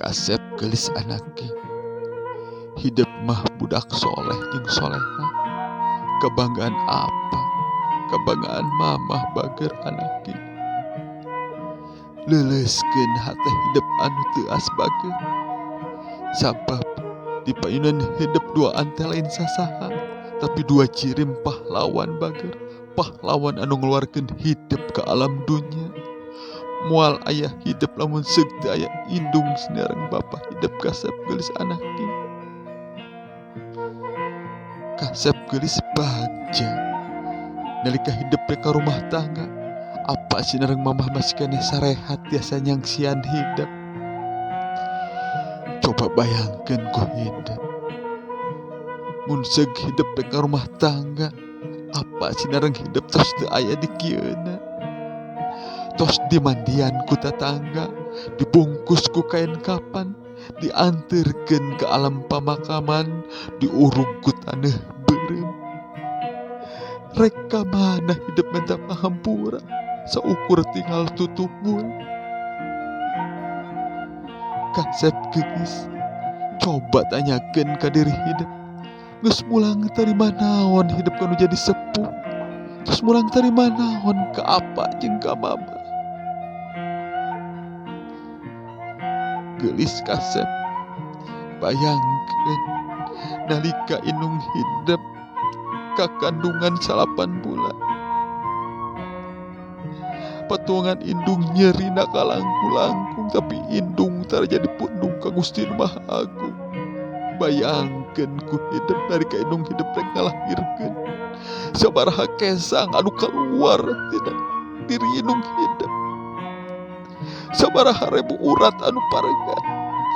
Kasep geulis anake. Hidup mah budak soleh jeung soleha. Kebanggaan apa? Kebanggaan mamah bager anake. Leuleuskeun hate hidup anu teu aas bager. Sabab di payunan hidup duaan teh lain sasaha, tapi dua jirim pahlawan bager, pahlawan anu ngeluarkeun hidup ke alam dunya. Moal aya hidup lamun seug teu aya indung sinareng bapa hidup kasep geulis anake. Kasep geulis bagja nalika hidup ka rumah tangga. Apa sinareng mamah masih keneh sarehat tiasa nyangsian hidup. Coba bayangkeun ku hidup. Mun seug hidup ka rumah tangga, apa sinareng hidup tos teu aya di kieuna. Tos dimandian ku tatangga, dibungkus ku kain kapan, dianterkeun ke alam pamakaman, diurug ku taneuh beureum. Rek ka mana hidup minta pahampura, saukur tinggal tutupul. Kasep geulis, coba tanyakeun ka diri hidup. Geus mulang tarima naon hidup kanu jadi sepuh. Terus mulang tarima naon ka apa jeung ka mama. Geulis kasep, bayangkeun nalika indung hidup ka kandungan 9 bulan. Patuangan indung nyerina kalangkung-langkung, tapi indung tara jadi pundung ka Gusti Nu Maha Agung. Bayangkeun ku hidup nalika indung hidup rek ngalahirkeun. Sabaraha kesang anu kaluar tina diri indung hidup. Sabaraha ribu urat anu paregan.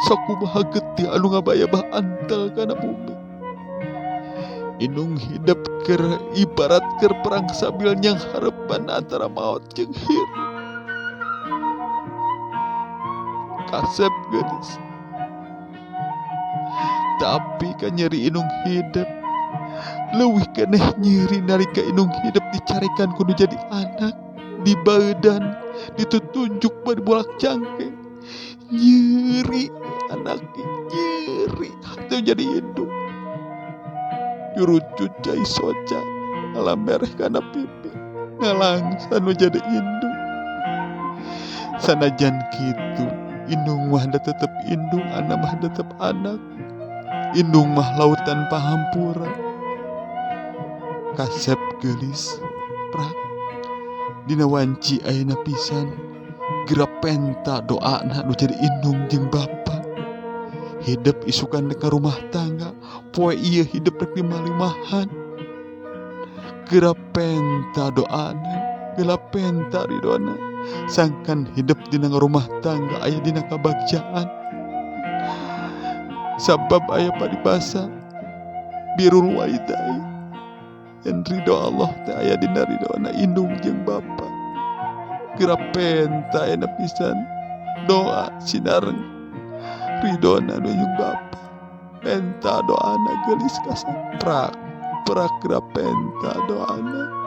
Sakumaha getih anu ngabayabah antel kana bumi. Indung hidup keur ibarat keur perang sabil nyang harepan antara maot jeung hirup. Kasep geulis. Tapi kan nyeri indung hidup. Leuwih keneh nyeri nalika indung hidup dicarikan kudu jadi anak, dibaeudan, ditutunjuk bari bolak cangkeng. Nyeri anak, nyeri hate jadi indung. Jurucut cai soca alam mereh kana pipi ngalangsa nu jadi indung. Sanajan kitu indung mah da tetep indung, anak mah tetep anak. Indung mah lautan pahampura. Kasep geulis prak dina wanci ayeuna pisan geura penta doana nu jadi indung jeung bapa. Hidup isukan ka rumah tangga, poe ieu hidup rek dimalimahan. Geura penta doana, geura penta ridona. Sangkan hidup dina rumah tangga aya dina kabagjaan. Sabab aya paribasa birrul walidain. Yen ridho Allah teh aya dina ridona indung jeung bapa. Geura penta ayeuna pisan doa sinareng ridona nu jeung bapa. Penta doana geulis kasep prak prak geura penta doana.